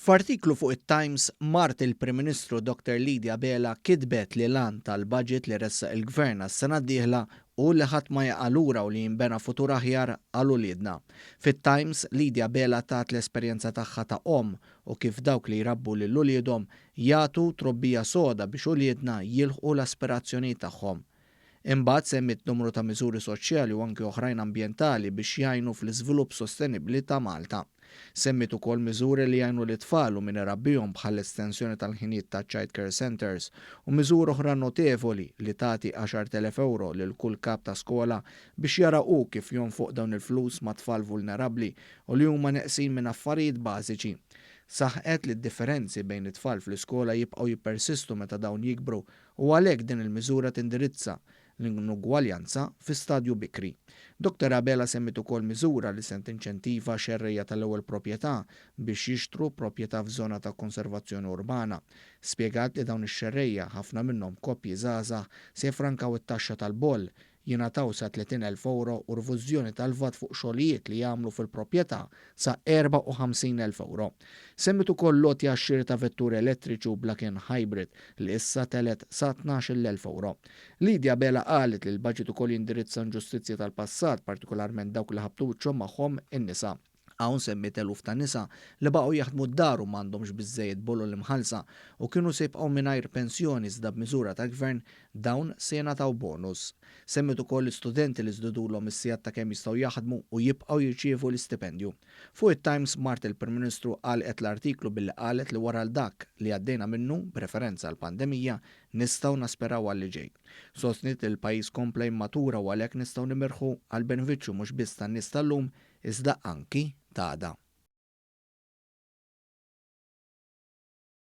F'artiklu fuq it-Times, mart il-Prim Ministru Dr Lydia Abela kitbet li l-għan tal-budget li ressaq il-Gvern għas-sena d-dieħla hu li ħadd ma jaqa' lura u li jinbena futur aħjar għal uliedna. Fit-Times, Lydia Abela tat l-esperjenza tagħha ta' omm u kif dawk li jrabbu lil uliedhom jagħtu trobbija soda biex uliedna jilħqu l-aspirazzjonijiet tagħhom. Imbagħad semmiet numru ta' miżuri soċjali u anki oħrajn ambjentali biex jgħinu fl-iżvilupp sostenibbli ta' Malta. Semmiet ukoll miżuri li jgħinu lit-tfal u min irabbihom bħall-estensjoni tal-ħinijiet ta' child care centres u miżura oħra notevoli li tagħti 10,000 ewro lil kull kap ta' skola biex jara hu kif jonfoq dawn il-flus ma' tfal vulnerabbli u li huma neqsin minn affarijiet bażiċi. Saħqet li d-differenzi bejn it-tfal fl-iskola jibqgħu jippersistu meta dawn jikbru u għalhekk din il-miżura tindirizza l-inugwaljanza fi stadju bikri. Dr Abela semmiet ukoll miżura li se tinċentiva xerrejja tal-ewwel proprjetà biex jixtru proprjetà f'żona ta' konservazzjoni urbana. Spjegat li dawn ix-xerrejja, ħafna minnhom koppji żgħażagħ, se jifrankaw it-taxxa tal-boll, jingħataw sa 30,000 ewro u rifużjoni tal-VAT fuq xogħlijiet li jagħmlu fil-proprjetà sa 54,000 ewro. Semmiet ukoll l-għotja għax-xiri ta' vetturi elettriċi u plug-in hybrid li issa telgħet sa 12,000 ewro. Lydia Abela qalet li l-budget ukoll jindirizza inġustizzji tal-passat, partikolarment dawk li ħabtu wiċċhom magħhom in-nisa. Hawn semmiet eluf ta' nisa li baqgħu jaħdmu d-dar u m'għandhomx biżżejjed bolol imħallsa u kienu se jibqgħu mingħajr pensjoni iżda b'miżura tal-gvern dawn se jingħataw bonus. Semmiet ukoll l-istudenti li żdidulhom is-sigħat ta' kemm jistgħu jaħdmu u jibqgħu jirċievu l-istipendju. Fuq it-Times, mart il-Prim Ministru għalqet l-artiklu billi qalet li wara dak li għaddejna minnu, b'referenza għall-pandemija, nistgħu nasperaw għal li ġej. Sostniet li l-pajjiż kompla jimmatura u għalhekk nistgħu nimirħu għall-benefiċċju mhux biss tan-nies tal-lum iżda anki t'għada.